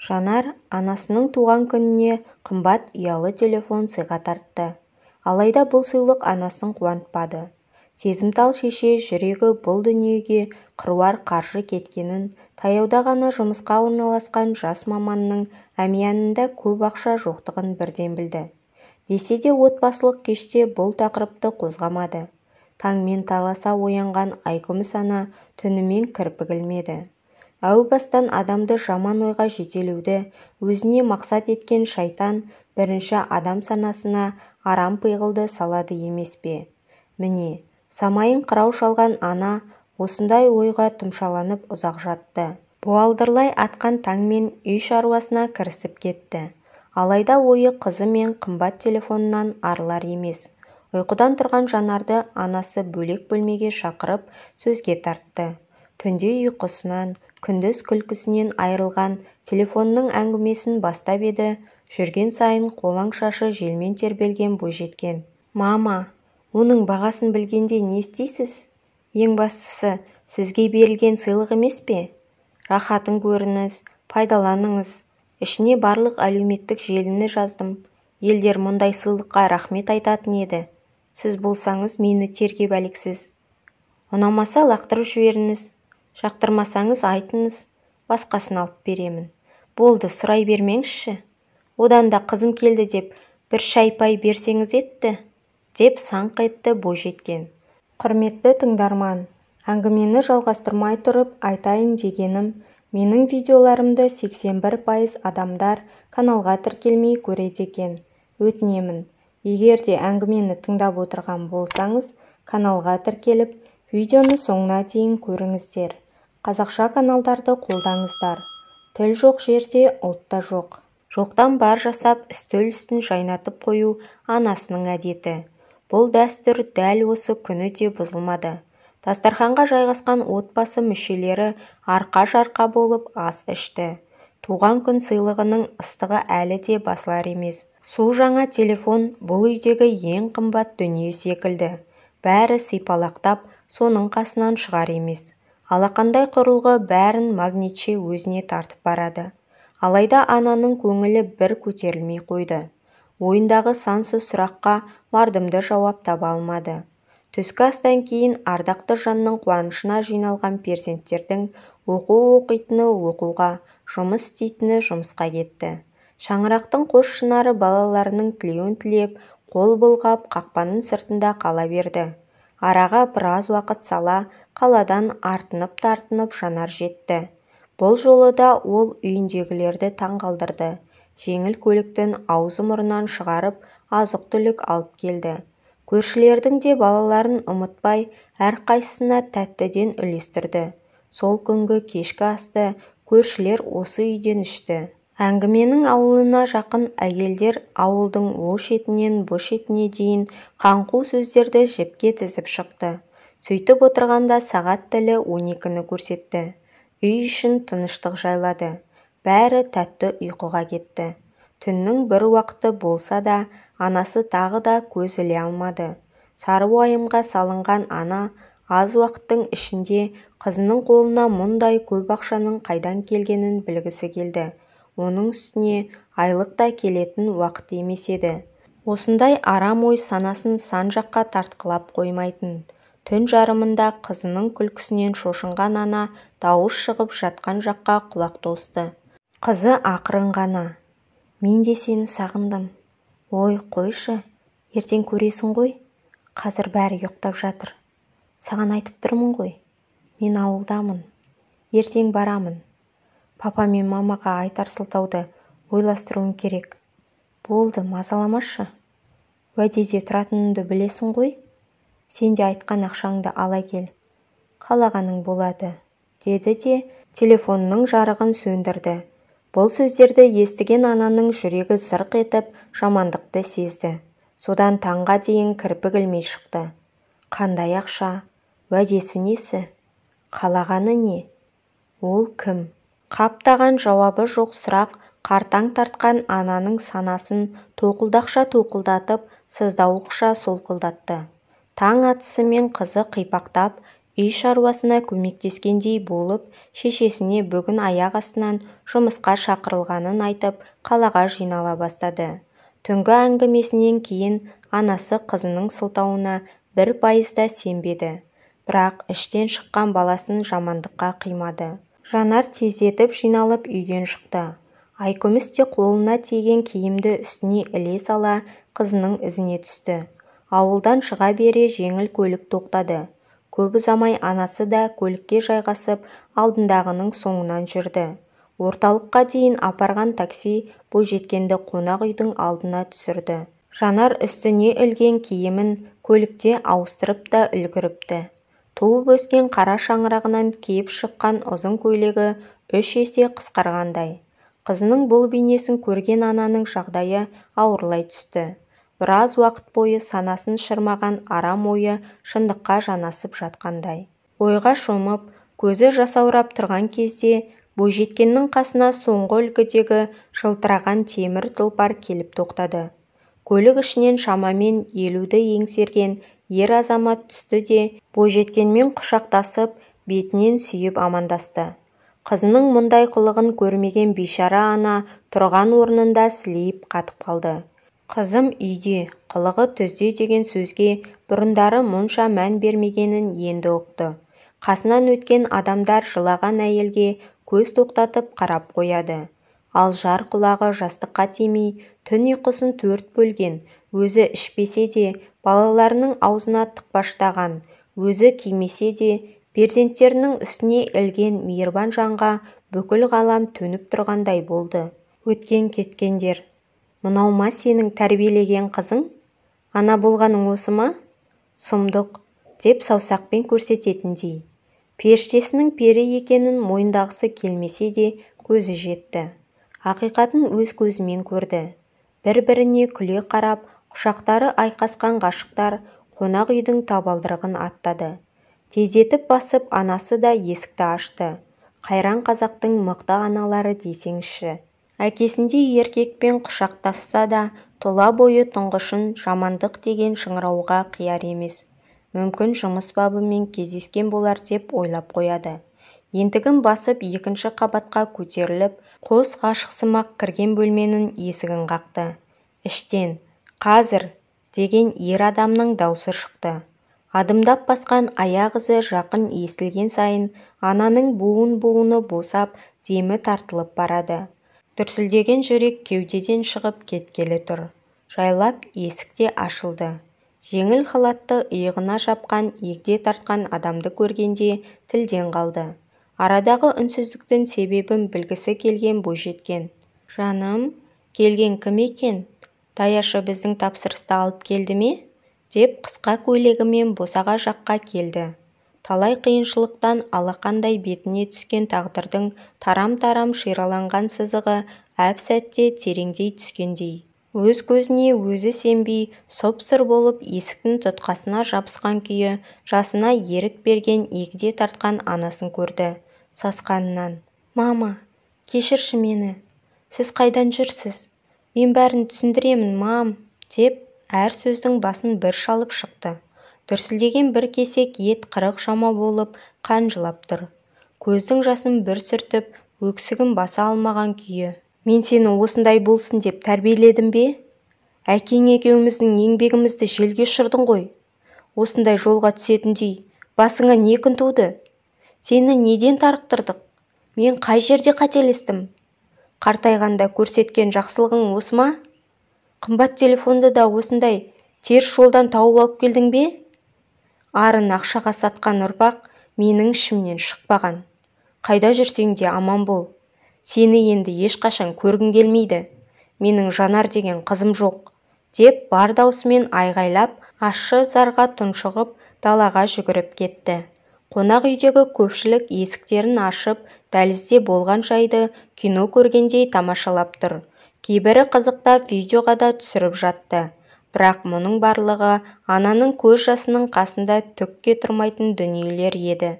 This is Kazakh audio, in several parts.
Жанар анасының туған күніне қымбат ұялы телефон сыйға тартты. Алайда бұл сыйлық анасын қуантпады. Сезімтал шеше жүрегі бұл дүниеге қыруар қаржы кеткенін, таяуда ғана жұмысқа орналасқан жас маманның әмиянында көп ақша жоқтығын бірден білді. Десе де отбасылық кеште бұл тақырыпты қозғамады. Таңмен таласа оянған Айкүміс ана түнімен кірпік ілмеді. Әу бастан адамды жаман ойға жетелеуді өзіне мақсат еткен шайтан бірінші адам санасына арам пиғылды салады емес пе? Міне, самайын қырау шалған ана осындай ойға тұмшаланып ұзақ жатты. Буалдырлай атқан таңмен үй шаруасына кірісіп кетті. Алайда ойы қызы мен қымбат телефонынан арылар емес. Ұйқыдан тұрған Жанарды анасы бөлек бөлмеге шақырып сөзге тартты. Түнде ұйқысынан, күндіз күлкісінен айырылған телефонның әңгімесін бастап еді, жүрген сайын қолаң шашы желмен тербелген бойжеткен. «Мама, оның бағасын білгенде не істейсіз? Ең бастысы, сізге берілген сыйлық емес пе? Рахатын көріңіз, пайдаланыңыз. Ішіне барлық әлеуметтік желіні жаздым. Елдер мұндай сыйлыққа рахмет айтатын еді. Сіз болсаңыз, мені тергеп әлексіз. Ұнамаса лақтырып жіберіңіз, жақтырмасаңыз айтыңыз, басқасын алып беремін. Болды, сұрай бермеңізші. Одан да қызым келді деп бір шай-пай берсеңіз етті», деп саңқ етті бойжеткен. Құрметті тыңдарман, әңгімені жалғастырмай тұрып айтайын дегенім, менің видеоларымды 81% адамдар каналға тіркелмей көреді екен. Өтінемін, егер де әңгімені тыңдап отырған болсаңыз, каналға тіркеліп, видеоны соңына дейін көріңіздер. Қазақша каналдарды қолдаңыздар. Тіл жоқ жерде ұлт та жоқ. Жоқтан бар жасап, үстел үстін жайнатып қою анасының әдеті. Бұл дәстүр дәл осы күні де бұзылмады. Дастарханға жайғасқан отбасы мүшелері арқа-жарқа болып ас ішті. Туған күн сыйлығының ыстығы әлі де басылар емес. Су жаңа телефон бұл үйдегі ең қымбат дүние секілді. Бәрі сипалақтап, соның қасынан шығар емес. Алақандай құрылғы бәрін магнитше өзіне тартып барады. Алайда ананың көңілі бір көтерілмей қойды. Ойындағы сансыз сұраққа мардымды жауап таба алмады. Түскі астан кейін ардақты жанның қуанышына жиналған перзенттердің оқу оқитыны оқуға, жұмыс істейтіні жұмысқа кетті. Шаңырақтың қос шынары балаларының тілеуін тілеп, қол бұлғап қақпаның сыртында қала берді. Араға біраз уақыт сала қаладан артынып-тартынып Жанар жетті. Бұл жолы да ол үйіндегілерді таңғалдырды. Жеңіл көліктің аузы-мұрнынан шығарып, азық-түлік алып келді. Көршілердің де балаларын ұмытпай, әрқайсысына тәттіден үлестірді. Сол күнгі кешкі асты көршілер осы үйден ішті. Әңгіменің ауылына жақын әйелдер ауылдың о шетінен бұ шетіне дейін қаңқу сөздерді жіпке тізіп шықты. Сөйтіп отырғанда сағат тілі 12-ні көрсетті. Үй ішін тыныштық жайлады. Бәрі тәтті ұйқыға кетті. Түннің бір уақыты болса да, анасы тағы да көз іле алмады. Сары уайымға салынған ана аз уақыттың ішінде қызының қолына мұндай көп ақшаның қайдан келгенін білгісі келді. Оның үстіне айлық та келетін уақыт емес еді. Осындай арам ой санасын сан жаққа тартқылап қоймайтын. Түн жарымында қызының күлкісінен шошынған ана дауыс шығып жатқан жаққа құлақ тосты. Қызы ақырын ғана: «Мен де сені сағындым». «Ой, қойшы, ертең көресің ғой, қазір бәрі ұйықтап жатыр. Саған айтып тұрмын ғой, мен ауылдамын, ертең барамын. Папа мен мамаға айтар сылтауды ойластыруым керек. Болды, мазаламашы. Уәдеде тұратынымды білесің ғой. Сен де айтқан ақшаңды ала кел. Қалағаның болады», деді де телефонның жарығын сөндірді. Бұл сөздерді естіген ананың жүрегі зырқ етіп, жамандықты сезді. Содан таңға дейін кірпік ілмей шықты. Қандай ақша? Уәдесі несі? Қалағаны не? Ол кім? Қаптаған жауабы жоқ сұрақ қартаң тартқан ананың санасын тоқылдақша тоқылдатып, сыздауықша солқылдатты. Таң атысымен қызы қипақтап, Үй шаруасына көмектескендей болып, шешесіне бүгін аяқ астынан жұмысқа шақырылғанын айтып, қалаға жинала бастады. Түнгі әңгімесінен кейін анасы қызының сылтауына 1% да сенбеді. Бірақ іштен шыққан баласын жамандыққа қимады. Жанар тездетіп жиналып үйден шықты. Айкүміс те қолына тиген киімді үстіне іле сала қызының ізіне түсті. Ауылдан шыға бере жеңіл көлік тоқтады. Көп ұзамай анасы да көлікке жайғасып, алдындағының соңынан жүрді. Орталыққа дейін апарған такси бойжеткенді қонақ үйдің алдына түсірді. Жанар үстіне ілген киімін көлікте ауыстырып та үлгеріпті. Туып өскен қара шаңырағынан киіп шыққан ұзын көйлегі 3 есе қысқарғандай. Қызының бұл бейнесін көрген ананың жағдайы ауырлай түсті. Біраз уақыт бойы санасын шырмаған арам ойы шындыққа жанасып жатқандай. Ойға шомып, көзі жасаурап тұрған кезде бойжеткеннің қасына соңғы үлгідегі жылтыраған темір тұлпар келіп тоқтады. Көлік ішінен шамамен 50-ді еңсерген ер азамат түсті де бойжеткенмен құшақтасып, бетінен сүйіп амандасты. Қызының мұндай қылығын көрмеген бейшара ана тұрған орнында сілейіп қатып қалды. Қызым үйде, қылығы түзде деген сөзге бұрындары мұнша мән бермегенін енді ұқты. Қасынан өткен адамдар жылаған әйелге көз тоқтатып қарап қояды. Ал жар құлағы жастыққа тимей, түн ұйқысын 4 бөлген, өзі ішпесе де балаларының аузына тықпаштаған, өзі кимесе де перзенттерінің үстіне ілген мейірбан жанға бүкіл ғалам төніп тұрғандай болды. Өткен-кеткендер, мынау ма сенің тәрбиелеген қызың? Ана болғаның осы ма? Сұмдық, деп саусақпен көрсететіндей. Періштесінің пері екенін мойындағысы келмесе де көзі жетті. Ақиқатын өз көзімен көрді. Бір-біріне күле қарап, құшақтары айқасқан ғашықтар қонақ үйдің табалдырығын аттады. Тездетіп басып, анасы да есікті ашты. Қайран қазақтың мықты аналары десеңізші. Әкесіндей еркекпен құшақтасса да, тұла бойы тұңғышын жамандық деген шыңырауға қияр емес. Мүмкін жұмыс бабымен кездескен болар деп ойлап қояды. Ентігін басып екінші қабатқа көтеріліп, қос ғашықсымақ кірген бөлменің есігін қақты. Іштен «Қазір!» деген ер адамның даусы шықты. Адымдап басқан аяқ ізі жақын естілген сайын ананың буын-буыны босап, демі тартылып барады. Дүрсілдеген жүрек кеудеден шығып кеткелі тұр. Жайлап есік те ашылды. Жеңіл халатты иығына жапқан егде тартқан адамды көргенде тілден қалды. Арадағы үнсіздіктің себебін білгісі келген бойжеткен. «Жаным, келген кім екен? Даяшы біздің тапсырысты алып келді ме?» деп қысқа көйлегімен босаға жаққа келді. Талай қиыншылықтан алақандай бетіне түскен тағдырдың тарам-тарам шираланған сызығы әп-сәтте тереңдей түскендей. Өз көзіне өзі сенбей, сұп-сұр болып есіктің тұтқасына жабысқан күйі жасына ерік берген егде тартқан анасын көрді. Сасқанынан: «Мама, кешірші мені. Сіз қайдан жүрсіз? Мен бәрін түсіндіремін, мам!» деп әр сөздің басын бір шалып шықты. Дүрсілдеген бір кесек ет 40 жама болып қан жылап тұр. Көздің жасын бір сүртіп, өксігін баса алмаған күйі: «Мен сені осындай болсын деп тәрбиеледім бе? Әкең екеуміздің еңбегімізді желге ұшырдың ғой. Осындай жолға түсетіндей басыңа не күн туды? Сені неден тарықтырдық? Мен қай жерде қателестім? Қартайғанда көрсеткен жақсылығың осы ма? Қымбат телефонды да осындай теріс жолдан тауып алып келдің бе? Арын ақшаға сатқан ұрпақ менің ішімнен шықпаған. Қайда жүрсең де аман бол. Сені енді ешқашан көргім келмейді. Менің Жанар деген қызым жоқ», деп бар даусымен айғайлап, ащы зарға тұншығып, далаға жүгіріп кетті. Қонақ үйдегі көпшілік есіктерін ашып, дәлізде болған жайды кино көргендей тамашалап тұр. Кейбірі қызықтап видеоға да түсіріп жатты. Бірақ мұның барлығы ананың көз жасының қасында түкке тұрмайтын дүниелер еді.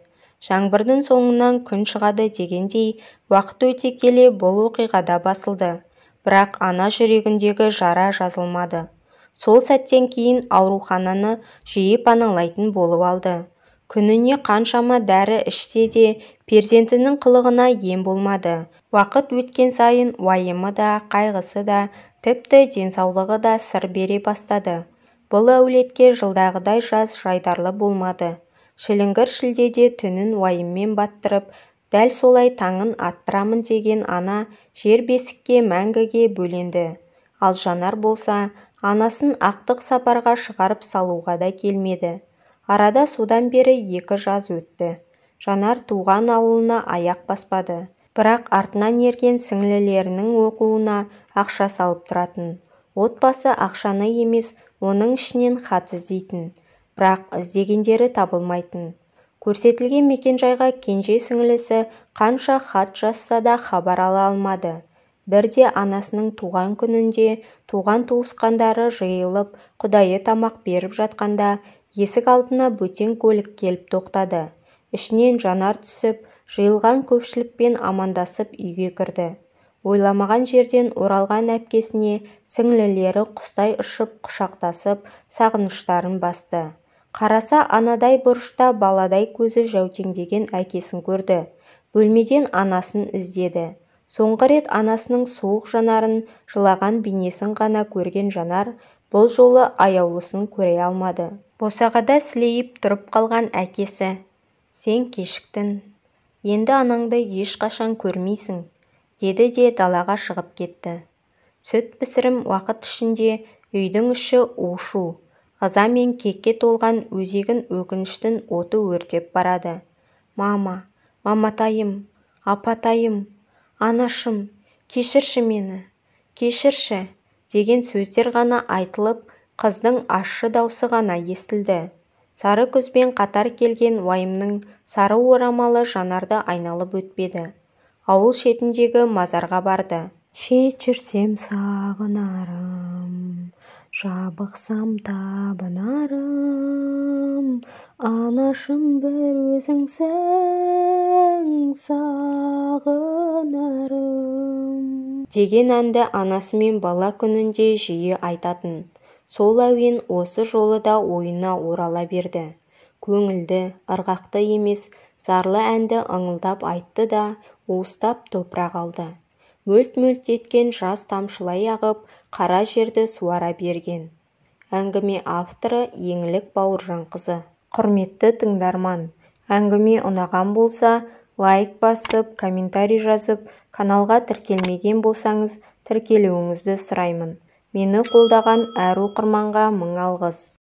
Жаңбырдың соңынан күн шығады дегендей, уақыт өте келе бұл оқиғада басылды. Бірақ ана жүрегіндегі жара жазылмады. Сол сәттен кейін аурухананы жиі паналайтын болып алды. Күніне қаншама дәрі ішсе де перзентінің қылығына ем болмады. Уақыт өткен сайын уайымы да, қайғысы да, тіпті денсаулығы да сыр бере бастады. Бұл әулетке жылдағыдай жаз жайдарлы болмады. Шіліңгір шілдеде түнін уайыммен баттырып, дәл солай таңын аттырамын деген ана жер бесікке мәңгіге бөленді. Ал Жанар болса, анасын ақтық сапарға шығарып салуға да келмеді. Арада содан бері 2 жаз өтті. Жанар туған ауылына аяқ баспады. Бірақ артынан ерген сіңлілерінің оқуына ақша салып тұратын. Отбасы ақшаны емес, оның ішінен хат іздейтін. Бірақ іздегендері табылмайтын. Көрсетілген мекенжайға кенже сіңлісі қанша хат жазса да хабар ала алмады. Бірде анасының туған күнінде туған туысқандары жиылып, құдайы тамақ беріп жатқанда есік алдына бөтен көлік келіп тоқтады. Ішінен Жанар түсіп, жиылған көпшілікпен амандасып үйге кірді. Ойламаған жерден оралған әпкесіне сіңлілері құстай ұшып құшақтасып, сағыныштарын басты. Қараса анадай бұрышта баладай көзі жәутеңдеген әкесін көрді. Бөлмеден анасын іздеді. Соңғы рет анасының суық жанарын, жылаған бейнесін ғана көрген Жанар бұл жолы аяулысын көре алмады. Босағада сілейіп тұрып қалған әкесі: «Сен кешіктің, енді анаңды ешқашан көрмейсің», деді де далаға шығып кетті. Сүт пісірім уақыт ішінде үйдің іші у-шу, ыза мен кекке толған, өзегін өкініштің оты өртеп барады. «Мама, маматайым, апатайым, анашым, кешірші мені, кешірші», деген сөздер ғана айтылып, қыздың ащы даусы ғана естілді. Сары күзбен қатар келген уайымның сары орамалы Жанарды айналып өтпеді. Ауыл шетіндегі мазарға барды. Шет жүрсем сағынарым, жабықсам табынарым, анашым бір өзіңсің сағынарым деген әнді анасымен бала күнінде жиі айтатын. Сол әуен осы жолы да ойына орала берді. Көңілді, ырғақты емес, зарлы әнді ыңылдап айтты да, уыстап топырақ алды. Мөлт-мөлт еткен жас тамшылай ағып, қара жерді суара берген. Әңгіме авторы Еңлік Бауыржанқызы. Құрметті тыңдарман, әңгіме ұнаған болса, лайк басып, комментарий жазып, каналға тіркелмеген болсаңыз, тіркелуіңізді сұраймын. Мені қолдаған әр оқырманға мың алғыс.